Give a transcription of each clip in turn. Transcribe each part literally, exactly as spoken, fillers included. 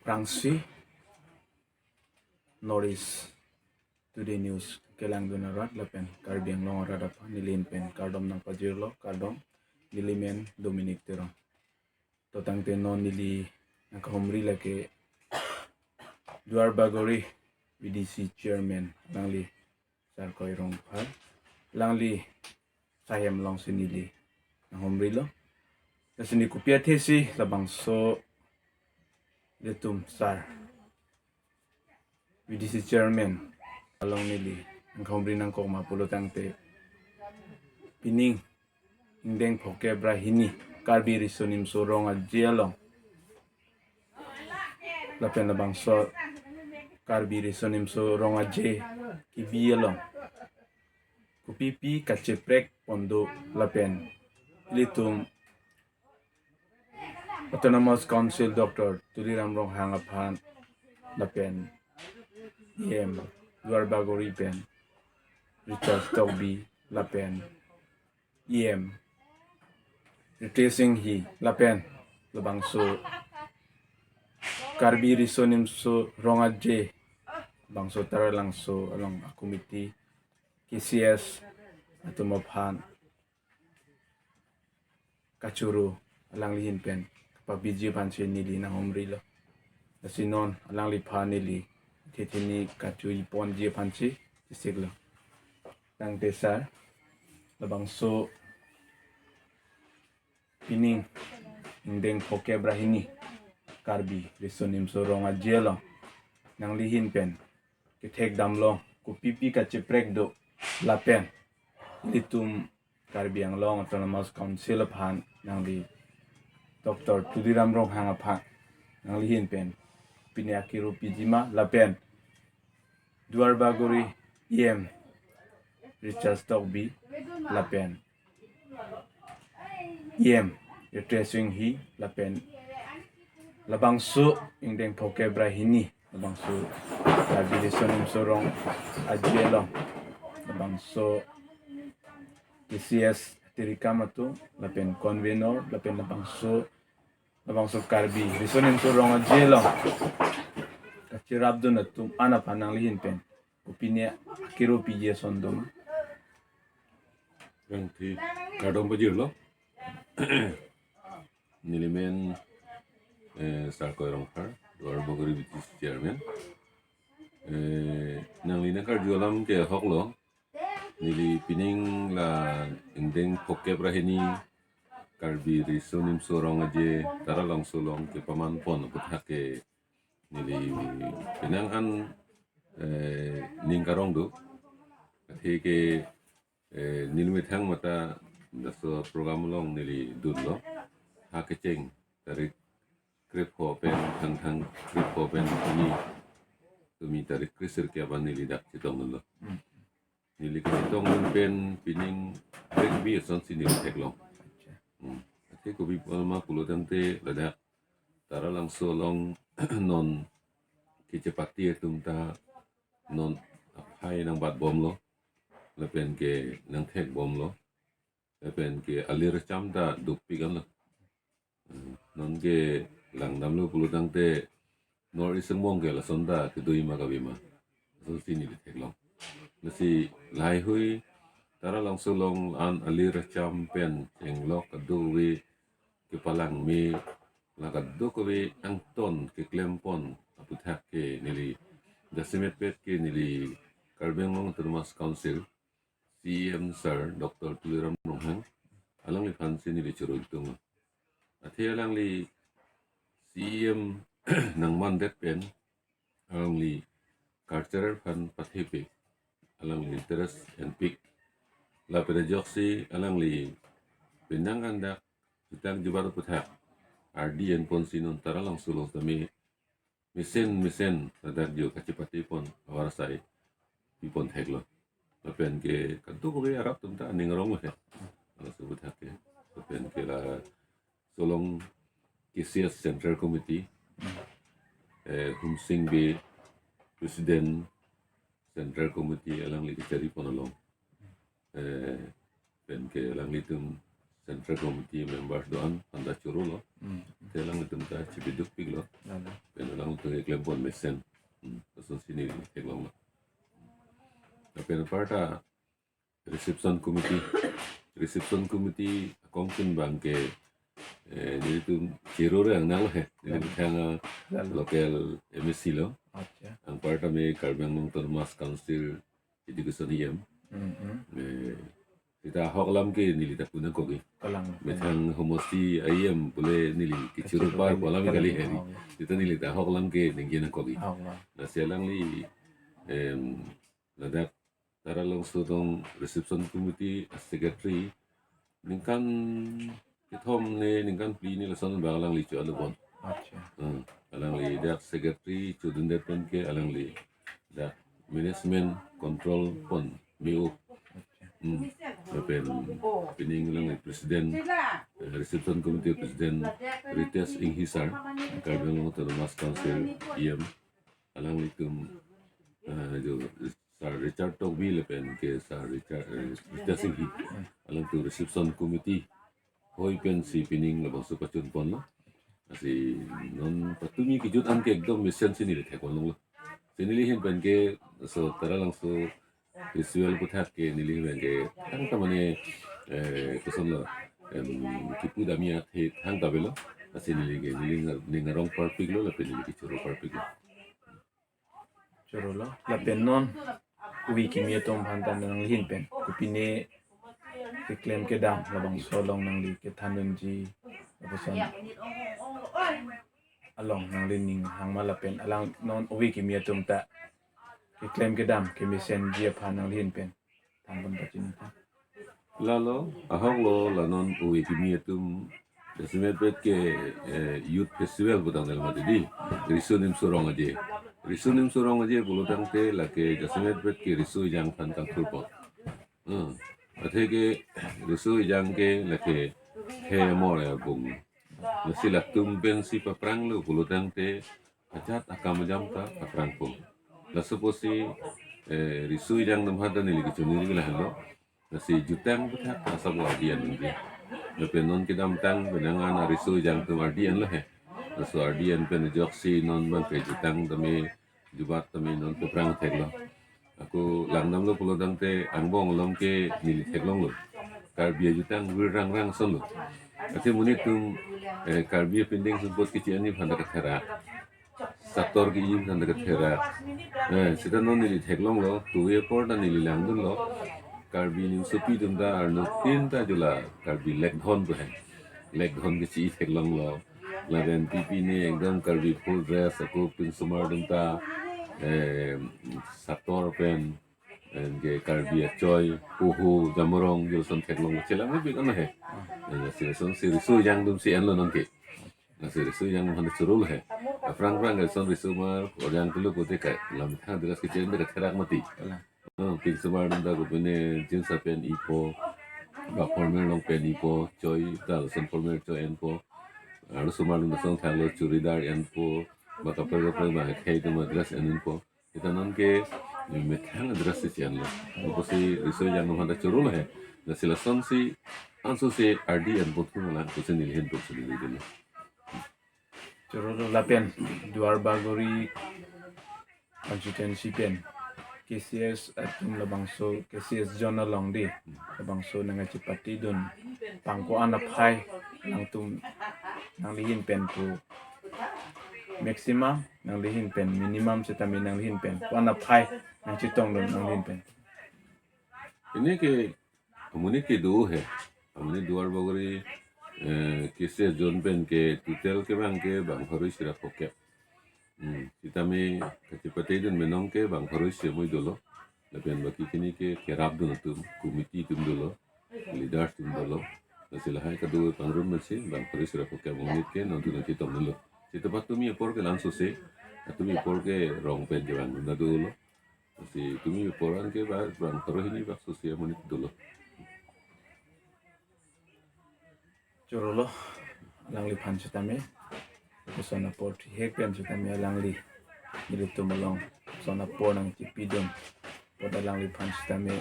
aphrangsi North East Today News kelangdun arat lapen Karbi Anglong arat aphan neli ahin pen kardom nangpajirlo, kardom, neli men Dominic Teron. To tangte non neli nangkahumri lake Duar Bagori V D C Chairman alangli Sarkoi Rongphar, alangli sahem alongsi neli nanghumrilo. Lasi neli kopi athesi labangso ilitum sar V D C Chairman along neli nangkahumri nangkok ma pulo tangte, pining ingdeng phokep ra hini Karbi Riso Nimso Rong Aje along lapen labangso Karbi Riso Nimso Rong Aje kebi along kopipi kacheprek pon do lapen ilitum Autonomous Council Doctor Tuliram Ronghang aphan lapen E M Duar Bagori pen Richard Tokbi lapen E M Ritesh Enghi lapen labangso Karbi Riso Nimso Rong Aje bangso Taralangso along a committee K C S atum aphan kachoro alangli ahin pen kapabiji aphansi neli nanghumrilo. Lasi non alangliphan neli thethini kachoji ponji aphansi chesiklo. Tangte sar, labangso pining ingdeng phokep ra hini Karbi Riso Nimso Rong Aje along nangli ahin pen kethek damlong kopipi kacheprek do lapen ilitum Karbi Anglong Autonomous Council aphan nangli Doctor Tuliram Ronghang aphan nangli ahin pen pine akiro piji ma lapen Duar Bagori E M Richard Tokbi lapen E M Ritesh Enghi lapen labangso ingdeng phokep ra hini labangso Karbi Riso Nimso Rong Aje along labangso K C S tirikam atum lapen convenor lapen labangso labangso Karbi Riso Nimso Rong Aje along kachirapdun atum an aphan nangli ahin pen kopine akiro piji ason do ma? Rangthi kardom pajirlo. Neli men eh, Sarkoi Rongphar, Duar Bagori V D C Chairman. Eh, nangli nangkarju alam ke ahoklo. Neli pining la ingdeng phokep ra hini Karbi Riso Nimso Rong Aje Taralangso along kepaman pon aphuthak ke neli penang an eh, ning karong do. Athe ke eh, neli methang mata laso program along neli dunlo. Ha kecheng tarik krepho pen thangthang krepho pen pini tumi tarik kresirkep an neli dak chetongdunlo. Hmm. Neli kachetongdun pen pining brekbi asonsi neli theklong. Acha. Hmm. Athe kopi pon ma pulo tangte ladak Taralangso along non kachepate atum ta non aphai nangbatbomlo lapen ke nangthekbomlo lapen ke alir cham ta dukpik anlo. Hmm, non ke langdamlo pulo tangte North East angbong ke lason ta kedo ma kave ma. Lasonsi neli theklong. Lasi lahaihui Taralangso along an alir cham pen chenglok kadokave kepalang me la kadokave angton keklem pon aphuthak ke neli jasemetpet ke neli Karbi Anglong Autonomous Council C E M sir Doctor Tuliram Ronghang alangliphansi neli choro ingtung. Athe alangli C E M nangmandet pen alangli cultural aphan pathepi, alangli interest enpik. Lapen ajoksi alangli penang an dak jutang jubat aphuthak ardi enponsi non Taralangso along tame mesen mesen ladak jo kachepate pon avarsai pipon theklo. Lapen ke kadokave arap atum ta aning arong lo he. Laso aphuthak ke. Lapen ke laso along K C S Central Committee, eh, Humsing Bey, President Central Committee alangli kachari pon along. Eh, pen ke alanglitum Central Committee members do-an aphan ta chorolo. Hmm. Te alanglitum ta chipiduk piklo. Lalo. Pen alangtum keklempon mesen. Hmm, lason si neli theklonglo. Lapen aparta reception committee, reception committee akongchun abang ke, eh, nelitum chirore ang nang he. Neli Lalo. Methang, ah, Lalo. Local M A C lo. Acha. Anparta me Karbi Anglong Autonomous Council Education E M. Mm-hmm. Eh, sita ahok alam ke neli ta pu nangkok-i. Kalang. Methang homosti E M pule neli kechoro Kechoro par pu alam kali. Kali heri. Oh. Sita neli ta ahok alam ke ningje nangkok-i. Ahok alam. Lasi alangli, em, ladak Taralangso along reception committee a secretary ningkan kethom ne ningkan phli ne lason abang alangli cho-alo bon. Acha. Hmm. Alangli dak secretary chodundet pen ke alangli dak management control pon me-o. Acha. Hmm. Lapen pining alangli president, eh, reception committee president Ritesh Enghi sir, Karbi Anglong Autonomous Council E M, alanglitum, eh, jo Sir Richard Tokbi lapen ke Sir Richard, eh, Ritesh Enghi, alangtum reception committee hoi pensi pining labangso pachun ponlo. Lasi non patumi kejut an ke ekdom mesen si neli theklonglo. Si neli ahin pen ke laso Taralangso festival aputhak ke neli ahin pen ke thangta mane, eh, kosonlo, em, kipu damji athe thangta avelo. Lasi neli ke neli ning arong parpiklo lapen neli kechoro parpiklo. Chorolo. Lapen non ove kimi atum aphan ta nangli ahin pen kopine keklem kedam labangso along nangli kethan dunji lapuson along nangli ning hang ma lapen alang non ove kimi atum ta keklem kedam kemesenji aphan nangli ahin pen than pon pachini tha. Lalo, ahoklo, la non ove kimi atum jasemet vet ke, eh, youth festival putang del mati di. Riso Nimso Rong Aje. Riso Nimso Rong Aje pulo tangte lake jasemet vet ke riso ejang aphan kangthur pon. Hmm. Athe ke riso ejang ke lake he mor ya bung. Lasi latum pensi papranglo pulo tangte ajat akam ajam ta paprang pon. Laso apotsi, eh, riso ejang atum aphan ta neli kechoningri ke lahenlo. Lasi jutang aputhak asap lo ardi an nangji. Lapen non kedamtang penang an ariso ejang atum ardi an lo he. Laso ardi an pen ajoksi non abang ke jutang tame jubat tame non paprang theklo. Ako langdamlo pulo tangte angbong along ke neli theklonglo. Karbi ajutang vir rang rang asonlo. Athe monit atum, eh, Karbi apindeng sumpot kechi-an aphan ta katherak. Sator ke-i aphan ta katherak. Eh, sita non neli theklonglo, tuve apor ta neli langdunlo. Karbi Nimsopi atum ta arnok tin ta jula Karbi lekdhon pu he. Lekdhon kechi-i theklonglo. Lapen pipi ne ekdom Karbi full dress, ako pinsomar atum ta, eh, sator pen, eh, ke Karbi achoi, poho, jamrong, jolson theklonglo. Chelang me bik ano he. Eh, si lason si riso ejang atum si enlo non ke. Lasi riso ejang aphan chorolo he. Aphrang phrang ke lason riso mar, ojang tulu kote kai. Lam thang dress kechi-an ta katherak mati. Kalang. Oh, pinsomar atum ta kopine jeans apant ipo. Ba formal long pant ipo. Choi ta lason formal choi enpo. Arlosomar atum ta lason thanglo churidar enpo. Ba kaprek kaprek ba khei atum dress enpo. Sita non ke methang dress si enlo. Apotsi riso ejang atum aphan ta chorolo he. Lasi lason si anso si ardi an bot ku malang kusin neli ahin bot si neli dun. Chorolo lapen Duar Bagori constituency pen K C S atum labangso K C S zone along di labangso nangkachipatidun pangko-an aphai nangtum nangli ahin pen pu maximum nangli ahin pen minimum sitame nangli ahin pen ko-an aphai nangchetongdun nangli ahin pen. Pini ke amonit kedo he. Amonit Duar Bagori, eh, K C S zone pen ke total ke abang ke bang pharo isi ra phokep. Hmm, sitame kachipatidun menong ke bang pharo isi amoi dolo. Lapen baki kini ke kerapdun atum, committee atum dolo, leaders atum dolo. Lasi lahai kado pangrum pensi bang pharo isi ra phokep amonit ke nontu nangchetong dolo. Sita patumi apor ke langsose, atumi apor ke rong pen ke bang dun dolo. Lasi tumi apor an ke ba bang pharo hini bak sosi amonit dolo. Chorolo, alangliphan sitame koson apor thihek pen sitame alangli nelitum along koson apor nangchipidun apot alangliphan sitame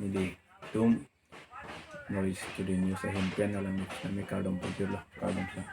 nelitum North East Today News ahin pen alangli sitame kardom pajirlo, kardom sir.